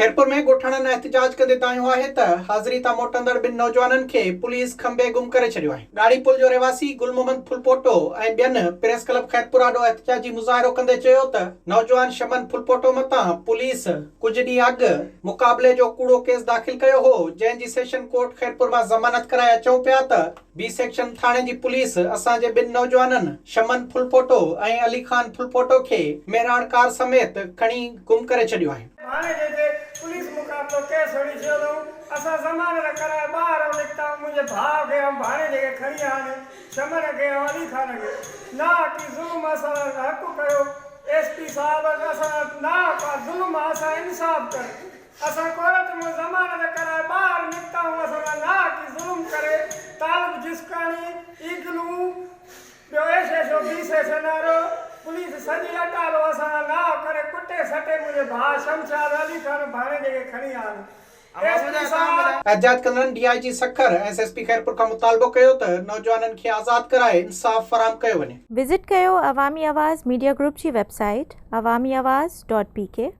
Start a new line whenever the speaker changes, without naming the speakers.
خيرپور ۾ ڳوٺاڻن احتجاج ڪندي دانهيو آهي ته حاضري تان موٽندڙ ٻن نوجوانن کي پوليس کنڀي گم ڪري ڇڏيو آهي. ڳاڙهي پل جو رهواسي گل محمد ڦلپوٽو ۽ ٻين پريس ڪلب خيرپور آڏو احتجاجي مظاهرو ڪندي چيو ته نوجوان شمن ڦلپوٽو مٿان پوليس ڪجهه ڏينهن اڳ مقابلي جو ڪوڙو ڪيس داخل ڪيو هو جنهن جي سيشن ڪورٽ خيرپور مان ضمانت ڪرائي اچون پيا ته بي سيڪشن ٿاڻي جي پوليس اسان جي ٻن نوجوانن شمن ڦلپوٽو ۽ علي خان ڦلپوٽو کي مهراڻ ڪار سميت کڻي گم ڪري ڇڏيو آهي.
ڀاڻيجي تي پوليس مقابلو ڪيس هڻي ڇڏيو اٿئون، اسان ضمانت ڪرائي ٻاهرئون نڪتا آهيون، منهنجي ڀاء کي ۽ ڀاڻيجي کي کڻي آيا آهن، شمن کي ۽ علي خان کي. ناحقي ظلم اسان سان حق ڪيو، ايس پي صاحب اسان سان ناحق آ ظلم آ اسان انصاف ڪر. اسان ڪورٽ مان ضمانت ڪرائي ٻاهر نڪتا آهيون اسان سان ناحقي ظلم ڪري طالب جسڪاڻي، ايگلو، ٻيو S S O B section وارو پوليس سڄي اٽالو اسان سان ناحق ڪري ڪٽي سٽي منهنجي ڀاء شمشاد علي خان ڀاڻيجي کي کڻي آيا آهن ايس پي صاحب.
احتجاج ڪندڙن D I G Sukkur ۽ S S P Khairpur کان مطالبو ڪيو ته نوجوانن کي آزاد ڪرائي انصاف فراهم ڪيو وڃي.
وزٽ ڪيو عوامي آواز ميڊيا گروپ جي website Awami Awaz dot P K.